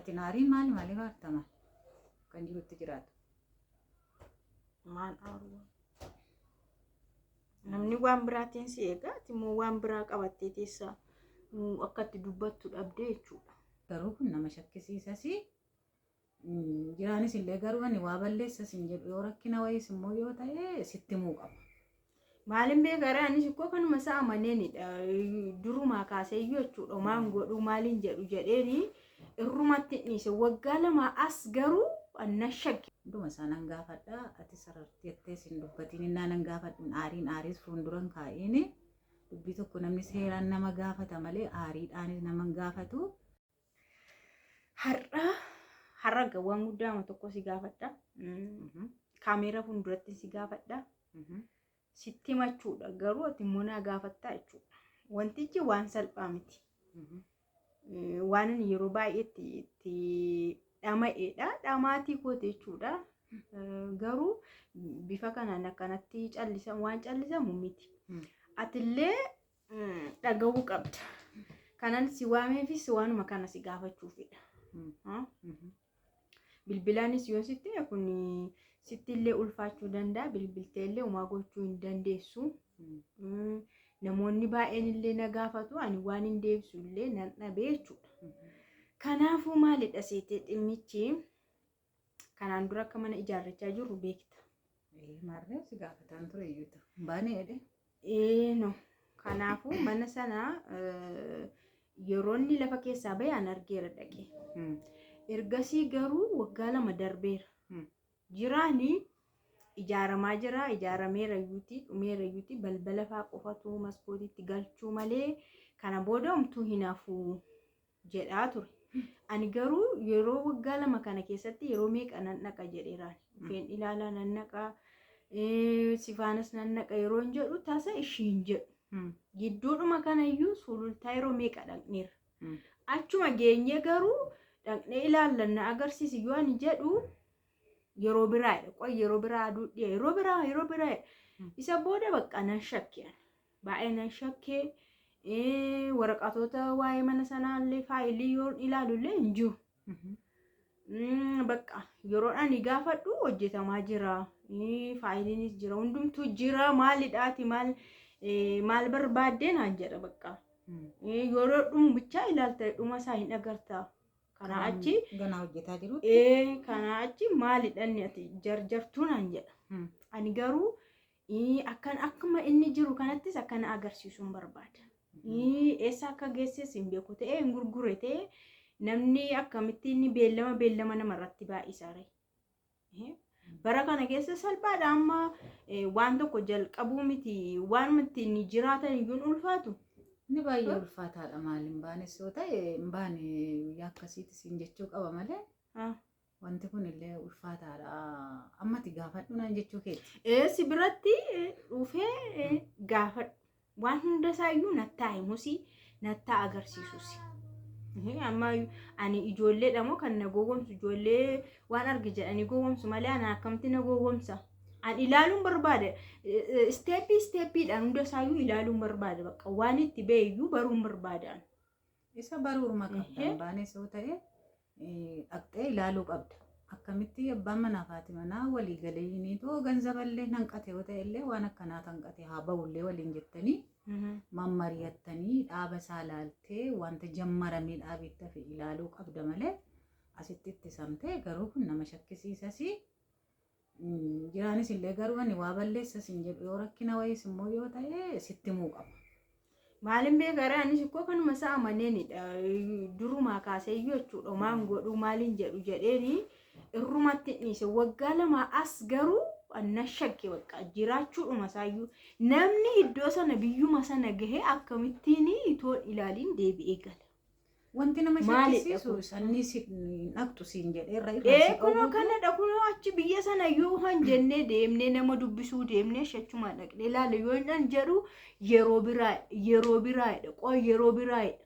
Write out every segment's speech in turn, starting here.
Ati naariin maali maaliif aartama? Kan jirutti jiraatu. Maal aaru? Namni waan biraatiin si eega, ati immoo waan biraa qabattee teessa akka itti dubbattu dhabdee jechuudha. Garuu kun nama shakkisiisas. Jiraanis illee garuu ani waa balleessas hin jedhu, yoo rakkina wayiis immoo yoo ta'e sitti himuu qaba. Maalin beekaa, anis ikkoo kanuma isaa amaneenidha. Durumaa kaaseeyyuu jechuudha. Maan godhuu maaliin jedhu jedheeni irrumatti dhiise. Waggaa 2 as garuu na shakke. Hunduma isaa nan gaafadha. Ati sararteettee sin dubbatiin, innaa nan gaafadhu aariin aariis fuulduran kaa'een dubbii tokko namni seeraan nama gaafata malee aariidhaanis nama hin gaafatu. Har'a har'a waan guddaa tokko si gaafadha. Kaameera fuulduratti si gaafadha. Sitti himachuudha, garuu ati immoo naa gaafattaa jechuudha. Wantichi waan salphaa miti. Waan ani yeroo baay'eetti itti dhama'eedha. Dhamaatii kooti jechuudha. Garuu bifa kanaan akkanatti callisan waan callisamu miti. Atillee dhaga'uu qabda. Kanan si waameefis waanuma kana si gaafachuufidha. Bilbilaanis yoo sitti kun sitti illee ulfaachuu danda'a. Bilbiltee illee homaa gochuu hin dandeessu. Namoonni baay'een illee na gaafatu, ani waan hin deebisu illee nan dhabee jechuudha. Kanaafuu maalidha seetee dhimmichi? Kanaan dura akka mana ijaarrachaa jirru beekta. Maarree, si gaafataan ture iyyuu baanee jedhe. Ee, no. Kanaafuu mana sana yeroo inni lafa keessaa bahe an argeera dhaqee. Ergasii garuu waggaa 2 darbeera. Jiraani ijaaramaa jira, ijaarameera iyyuuti, dhumeera iyyuuti, balbala faa qofatu maskootiitti galchuu malee kana booda homtuu hin hafu jedhaa ture. Ani garuu yeroo waggaa 2 kana keessatti yeroo meeqa nan dhaqa jedheeraan. Dhufeen ilaalaa nan dhaqa, sifaanas nan dhaqa yeroo hin jedhu tasa ishiin jedhu. Gidduudhuma kanayyuu Sulultaa yeroo meeqa dhaqneera. Achuma geenyee garuu dhaqnee ilaallanna agarsiisi yoo ani jedhu yeroo biraadha. Qoy, yeroo biraa, aduu dhiya, yeroo biraa, yeroo biraa. Isa booda bakka nan shakke ani. Baay'ee nan shakkee, waraqatoota waa'ee mana sanaallee faayilii yoo ilaalu illee hin jiru. Bakka yeroo ani gaafadhu hojjetamaa jira. Faayiliinis jira. Hundumtuu jira. Maalidhaati, maal maal barbaaddee naan jedha bakka. Yeroo dhumu bichaa ilaalta, dhuma isaa hin agarta. Kanaa achi Ganaa hojjetaa jiru. Kanaa achi maalidha inni ati jarjartuu naan jedha. Ani garuu akkan akkuma inni jiru kanattis akkana agarsiisuun barbaada. Eessa akka geesses hin beeku ta'ee, hin gurgure ta'ee, namni akkamitti inni beellama beellama namarratti baay'isa ree? Bara kana keessa salphaadha amma waan tokko jalqabuu miti, waan ittiin jiraatan iyyuu hin ulfaatu. Inni baay'ee ulfaataadha. Maal, hin baanes yoo ta'e hin baane, guyyaa akkasiitti siin jechuu qaba malee wanti kun illee ulfaataadha. Ammati gaafadhu naan jechuu keeti. Si biratti dhufee gaafadhu. Waan hunda isaayyuu nattaa himusi, nattaa agarsiisusi. Amma ani ijoolleedha moo kan na gowwomsu? Ijoollee waan arge jedhanii gowwomsu malee ana akkamitti na gowwomsa? Ani ilaaluun barbaada. Step stepiidhaan hunda isaayyuu ilaaluun barbaada. Bakka waan itti ba'e iyyuu baruun barbaada. Isa baruuruma qabda. Hin baanes yoo ta'e dhaqxee ilaaluu qabda. Akkamitti abbaan manaa fi haati manaa walii galanii ganzaballee hanqate yoo ta'e illee, waan akkanaa hanqate haa ba'ullee waliin jettanii mammari'attanii dhaaba isaa ilaaltee wanta jammaramee dhaabetti hafe ilaaluu qabda malee asitti ittisamtee garuu kun nama shakkisiisas. Jiraanis illee garuu ani waa balleessas hin jedhu, yoo rakkina wayiis immoo yoo ta'e sitti himuu qaba. Maalin beekaa, anis ikkoo kanuma isaa amaneenidha. Durumaa kaaseeyyuu jechuudha. Maan godhuu maaliin jedhu jedheeni irrumatti dhiise. Waggaa 2 as garuu na shakke bakka jiraachuudhuma isaayyuu. Namni iddoo sana biyyuma sana gahee akkamittiin itoo ilaaliin deebi'ee gala? Wanti nama Maalidha shakkisiisu kun? sanni si dhaqxu siin jedhee irra irra Ee si kunoo dhowwatu. Kanadha, kunoo achi biyya sana yoo han jennee deemnee nama dubbisuu deemnee shachumaa dhaqnee ilaale yoo hin jedhu yeroo biraa, yeroo biraadha, qoy, yeroo biraadha.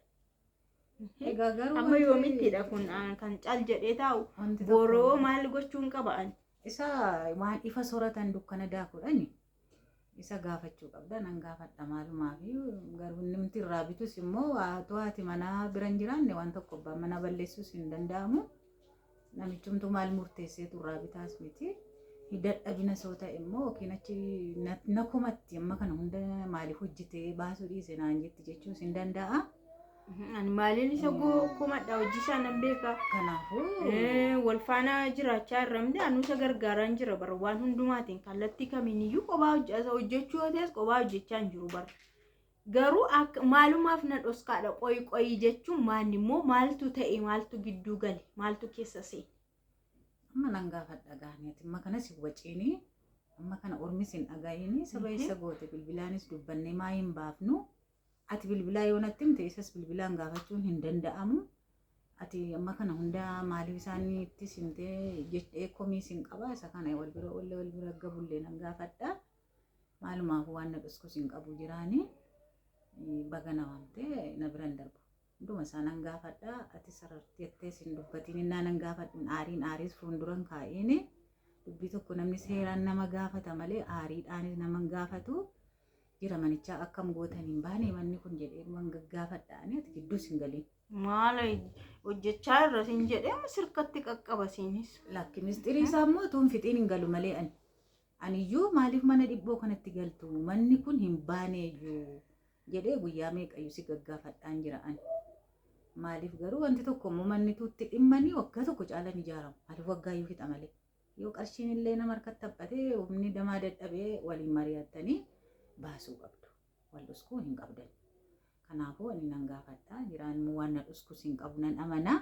Egaa garuu Amma yoomittidha kun kan cal jedhee taa'u? Wanti Boroo tokko maal gochuun qaba ani? Isa waan ifa soratan dukkana daakuudhani. Isa gaafachuu qabda, nan gaafadha maalumaa fi garuu namti irraa bitus immoo haatu haati manaa bira hin jiraanne waan tokko abbaan manaa balleessuus hin danda'amu. Namichumtu maal murteesseetu irraa bitaas miti. Dadhabina soo ta'e immoo yookiin achi na komatti, amma kana hunda maaliif hojjetee baasuu dhiise naan jetti jechuus hin danda'a. Ani maaliin isa komadha, hojii isaa nan beeka. Kanaafuu Wal faana jiraachaa irra miti, anuu isa gargaaraan jira bara waan hundumaatiin, kallattii kamiiniyyuu kophaa hojjechuu yoo ta'es kophaa hojjechaa hin jiru bara. Garuu akka maalumaaf na dhoskaadha qoyi qoyi jechuun maanni immoo maaltu ta'e, maaltu gidduu gale, maaltu keessa seene? Amma nan gaafadha gaaniiti. Amma kanas hin waciini. Amma kana ormis hin dhaga'iini. Saba eessa goote, bilbilaanis dubbannee maa hin baafnu. Ati bilbilaa yoo natti himte, isas bilbilaan gaafachuun hin danda'amu. Ati amma kana hunda maaliif isaaniitti simtee jedhee komiis hin qaba. Isa kana wal bira oollee wal bira gabullee nan gaafadha. Maalumaaf waan na dhuskus hin qabu jiraani. Baga na waamtee na bira hin darbu. Hunduma isaa nan gaafadha. Ati sararteettees hin dubbatiin, innaa nan gaafadhu aariin aariis fuulduran kaa'iini. Dubbii tokko namni seeraan nama gaafata malee aariidhaanis nama hin gaafatu. Jira manichaa akkam gootan, hin baane manni kun jedhee man gaggaafadha. Ani ati gidduus hin galiin. Maal hojjechaa irra siin jedhee sirkatti qaqqaba siinis. Lakki, mistirii isaa immoo tuun fixiin hin galu malee ani. Aniyyuu maaliif mana dhibboo kanatti galtu, manni kun hin baaneeyyuu jedhee guyyaa meeqayyuu si gaggaafadhaan jira ani. Maaliif garuu wanti tokko immoo manni tuutti dhimmanii waggaa tokko caalan ijaaramu. Maaliif waggaayyuu fixa malee. Yoo qarshiin illee nama harkatti taphatee, humni damaa dadhabee, waliin mari'attanii baasuu qabdu. Wal dhuskuu hin qabdan. Kanaafuu ani nan gaafadha. Jiraan immoo waan na dhuskus hin qabu, nan amanaa.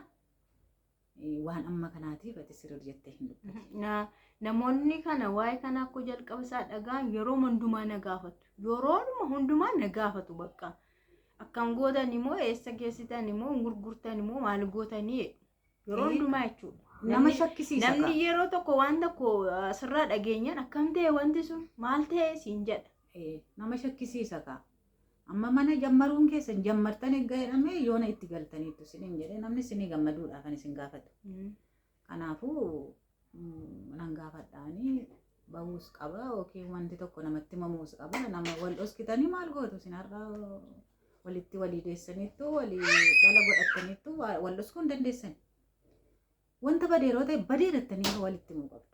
Waan amma kanaatiif ati sirrii jettee hin dubbatin. Namoonni kana waa'ee kana akka jalqaba isaa dhagaan yeroo hundumaa na gaafatu. Yeroodhuma hundumaa na gaafatu bakka. Akkam gootan immoo, eessa geessitan immoo, gurgurtan immoo, maal gootanii jedhu. Yeroo hundumaa jechuudha. Nama shakkisiisa. Namni yeroo tokko waan tokko asirraa dhageenyaan akkam ta'e, wanti sun maal ta'e siin jedha. Nama shakkisiisa kaa. Amma mana jammaruun keessan jammartan eeggaa jedhamee yoona itti galtaniittu isiniin jedhee namni isinii gammaduudhaaf kan isin gaafatu. Kanaafuu nan gaafadhaanii bahuus qaba yookiin wanti tokko namatti himamuus qaba. Nama wal dhoskitanii maal gootu isin? Har'a walitti walii deessaniittu, walii dhala godhattaniittu, wal dhoskuu hin dandeessan. Wanta badeeroo ta'e badeerattanii walitti himuu qabdu.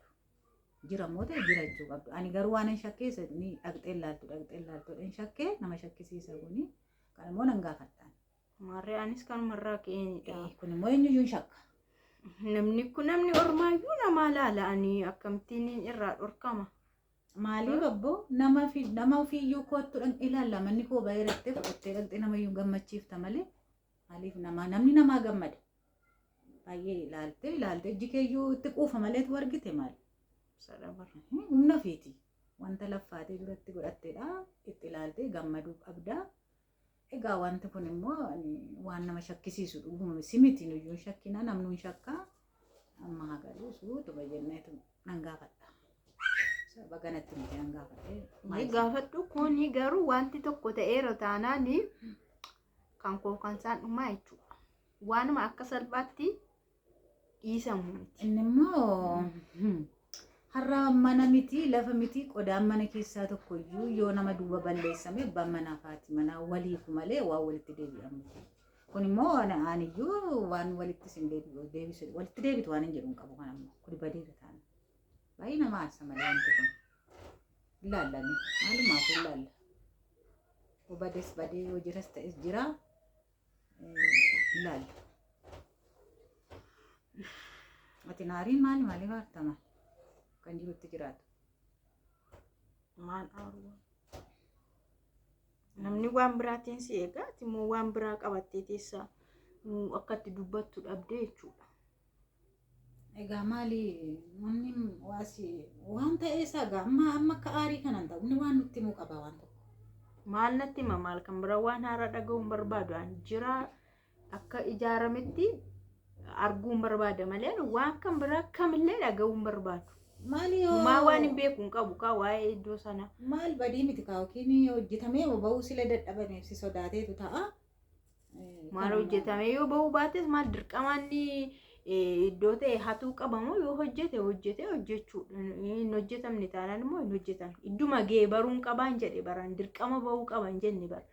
Jira immoo ta'e jira jechuu qabdu. Ani garuu waan hin shakkeessa ni dhaqxee ilaaltu, dhaqxee ilaaltu hin shakkee, nama shakkisiisa kuni. Kan immoo nan gaafadhaan. Maarree, anis kanumarraa ka'eenidha. Kun immoo eenyuyyuu hin shakka. Namni kun namni ormaayyuu namaa laala, ani akkamittiin irraa dhorkama? Maaliif abboo, nama fi nama ofiiyyuu kottu dhaqxee ilaalla, manni koo baay'ee fudhattee dhaqxee namayyuu gammachiifta malee, maaliif nama namni namaa gammada? Baay'ee ilaaltee ilaaltee ijji keeyyuu itti quufa maleetu argite maal? Humna ofiiti. Wanta laffaatee duratti godhatteedha. Itti ilaaltee gammaduu qabda. Egaa wanti kun immoo waan nama shakkisiisu dhuguma si miti, nuyyuu hin shakkina, namni hin shakka. Amma hagaluu suutuma jenneetu nan gaafadha. Sababa kanatti miti nan gaafadhe. Ni gaafadhu, kuni garuu wanti tokko ta'eera taanaan kan koo kan isaan dhumaa jechuudha. Waanuma akka salphaatti dhiisamu miti. Inni immoo har'a mana miti, lafa miti, qodaan mana keessaa tokko iyyuu yoo nama duuba balleessame, abbaan manaa faati manaa waliifu malee waan walitti deebi'amu. Kun immoo aniyyuu waan walitti isin deebisu, walitti deebitu waan hin jedhu hin qabu. Kan ammoo kuni badeera taana. Baay'ee nama aarsa malee wanti kun. Ilaallame maalumaaf ilaalla. Yoo bades badee, yoo jiras ta'es jira, ilaalla. Ati naariin maali, maaliif aarta, maal kan jirutti jiraatu? Maal aaru? Namni waan biraatiin si eega, ati immoo waan biraa qabattee teessa, akka itti dubbattu dhabdee jechuudha. Egaa maali, namni waasi waan ta'ee isaa egaa amma amma akka aarii kanan ta'u, inni waan nutti himuu qaba waan tokko. Maal natti hima? Maal kan biraa, waan haaraa dhaga'uun barbaadu, ani jira akka ijaarametti arguun barbaada malee waan kan biraa kamillee dhaga'uun barbaadu. Maali yoo Maa waan hin beeku hin qabu kaa waa'ee iddoo sanaa. Maal badii miti kaa, yookiin hojjetamee bahuu sila dadhabameef si sodaateetu ta'a. Maal hojjetamee yoo bahuu baates, maal dirqamaan inni Iddoo ta'e hatuu qabamoo yoo hojjete hojjete hojjechuudha. Hin hojjetamne taanaan immoo hin hojjetamne. Idduma gahee baruun qabaan jedhe baraan dirqama bahuu qaban jenne bara.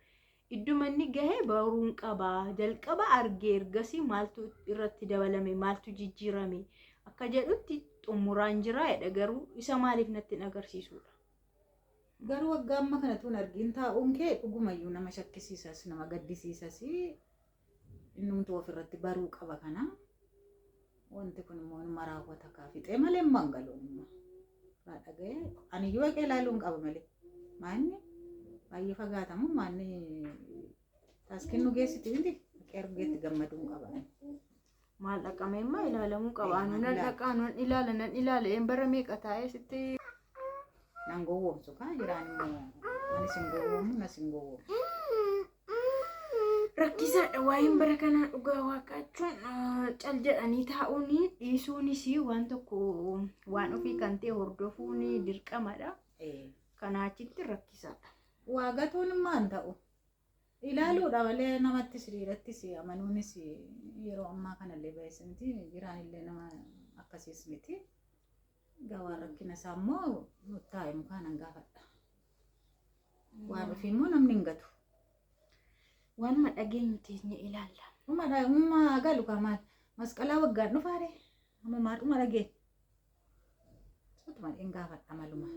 Idduma inni gahee baruun qabaa jalqaba argee ergasii maaltu irratti dabalame, maaltu jijjiirame akka jedhutti xumuraan jira jedha, garuu isa maaliif natti hin agarsiisudha. Garuu waggaa amma kana tuun argiin taa'uun kee dhugumayyuu nama shakkisiisas, nama gaddisiisas. Innumtu ofirratti baruu qaba kana. Wanti kun immoo numa raawwata kaa fixee malee hin mangaloon immoo. Irraa dhaga'ee aniyyuu dhaqee ilaaluun qaba malee. Maanni baay'ee fagaatamu, maanni taaskiin nu geessiti miti, dhaqee argeetti gammaduun qaba. Maal dhaqamee immoo ilaalamuu qaba. Ee, Anu nan ilaala. dhaqa, nan ilaala, nan ilaala. Een bara meeqa taa'ee sitti Nan gowwoomsu kaa jiraan immoo, anis hin gowwoomu, nas hin gowwoomu. Rakkisaadha waa'een bara kanaa, dhugaa waaqaachuun cal jedhanii taa'uun dhiisuunis waan tokko waan ofii kan ta'e hordofuun dirqamadha. Kanaa achitti rakkisaadha. Waa gatuun immoo hin ta'u. Ilaaluudha malee namattis dhiirattis amanuunis yeroo ammaa kanallee baay'isa miti. Jiraan illee nama akkasiis miti. Gawaan rakkina isaa immoo nutti haa himu, kaanan gaafadha. Waan ofii immoo namni hin gatu. Waanuma dhageenyu teenye ilaalla. Dhuma galu kaa maal masqalaa waggaan dhufaare ammumaa dhuma dhageen. Sotuma dheen gaafadha maluma.